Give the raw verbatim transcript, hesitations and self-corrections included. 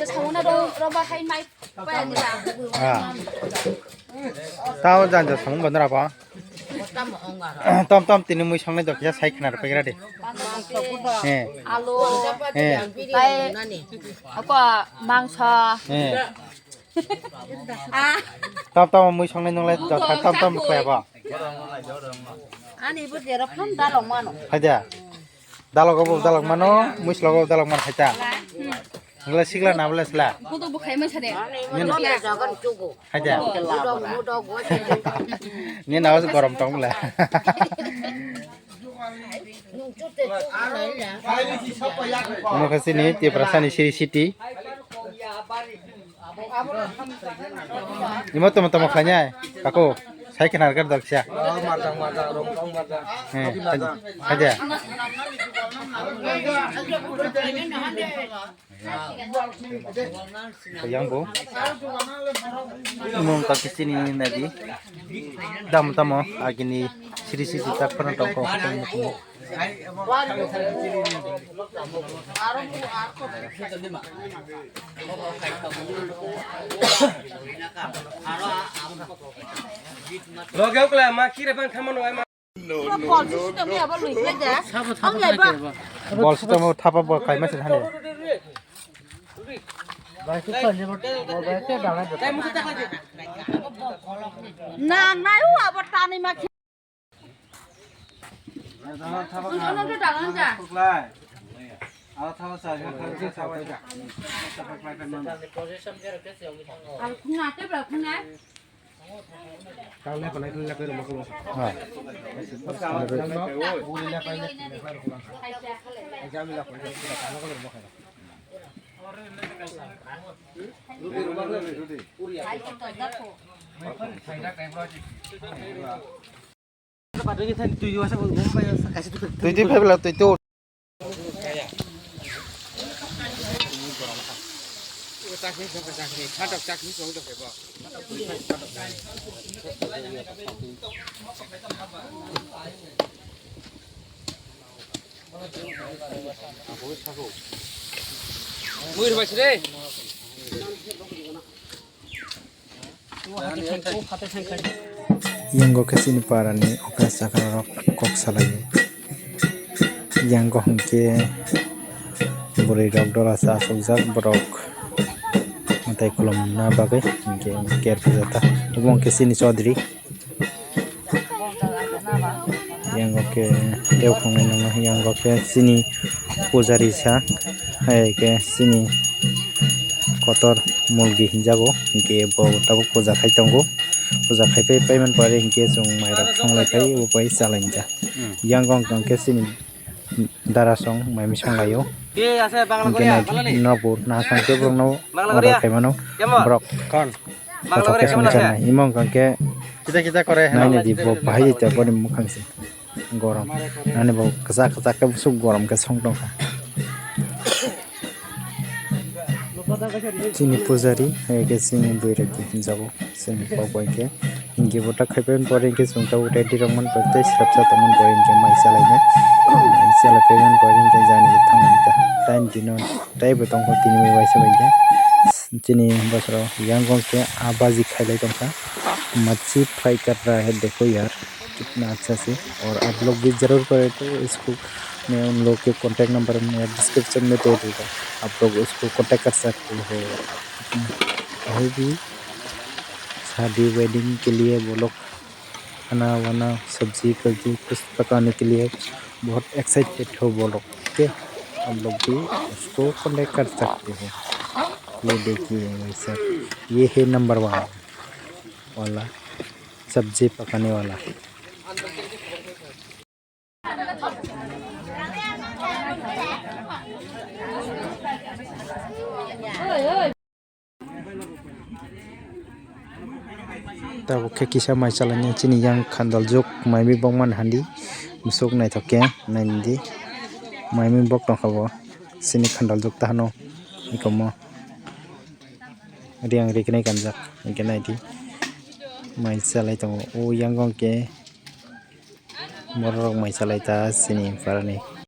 Samuna ro ro ba hai mai pa ya ni da. Ah. Tao jan jan samung bandra ba. Tom tom tini mui songnai dok ya sai khna rw pagra de. He. Alo. He. Tai. Ako mangsa. He. Ah. Tom tom mui songnai nonglai dok tom tom khaya ba. Ani bo jera phone dalok mano. Haida. Dalok obo dalok mano, mui slogo dalok man haita. Ngla sigla na bole sla. Kudu bukhai masa de. Haida. Ni na gorom tong bole. Mo khasi ni Tiprasa ni siri city. Imo tamo tamo khlainya, kako, sai khna rwkha dok siya. Oh, majang, majang, rong tong majang. Eh, haja. Yang bo. Imo wngkha khe chini nadi. Tamo tamo, agini siri siri tak phano tongkho. Loge ukla ma kire bang khamano ai ma. Bol system ya ba lui kle ja. Ang ya ba. Bol system thapa bo kai ma sin hane. Na nai u abo tani ma. Twi twi phai bwla twi twi. Mui rwbai se de. Yango khe chini parani okra chakra rok kok salaio. Yango hwnkhe bwrwi rok dola cha asokjak borok mwtai khulumna bagwi hwnkhe ker phajata. Obo hwnkhe chini Chaudhary. Yango khe tei khongnai nangma yango khe chini pujari sa, hai khe chini kotor mulgi hinjago, hinkhe bo tabuk puja khai tongo. Puja khai pai paimani pore hinkhe chwng mairok songlai phai, obo bai chalainjak. Yango hwnkhe chini darasong mai misong laio. Hinkhe nai nobo nahasong khe borokno order khaimano borok. Kothok khe songcharnai. Imo wngkha khe nainidi bo bahai tei boni mukhang se gorom. Nani bo kwchak kwchak khe bwswk gorom khe song tongkha. Chini pujari hai khe chini bwrwi rok hinjago chini kok bai khe. Hinkhe bo tak khai paiman pore hinkhe chwng tabuk ready rok man pore tei swrapsa tongmani pore hinkhe mai chalainai. Mai chalai paiman pore hinkhe jani thangmani ta. Time dino teibo tongkho tini mai waisa bai khe. Chini bosoro yango khe a baji khailai tongkha. Machi fry kar raha hai dekho yaar, kitna accha se. Aur aap log bhi zarur kare to isko, main un log ke contact number main description mein de dunga. Aap log usko contact kar sakte ho. Abhi शादी वेडिंग के लिए वो लोग खाना वाना सब्जी वब्जी कुछ पकाने के लिए बहुत एक्साइटेड हो वो लोग। ओके, हम लोग भी उसको कॉन्टेक्ट कर सकते हैं। ये देखिए भाई साहब, ये है नंबर वन वाला सब्जी पकाने वाला। Tabuk khe kisa mai chalainai chini yang khandaljuk mai bibok man handi musuk naithok khe naidi mai bibok tongkha bo chini khandaljuk tahano ikomo riang rignai kanjak hwnkhe naidi mai chalai tongo o yango hwnkhe borok mai chalai ta chini parani.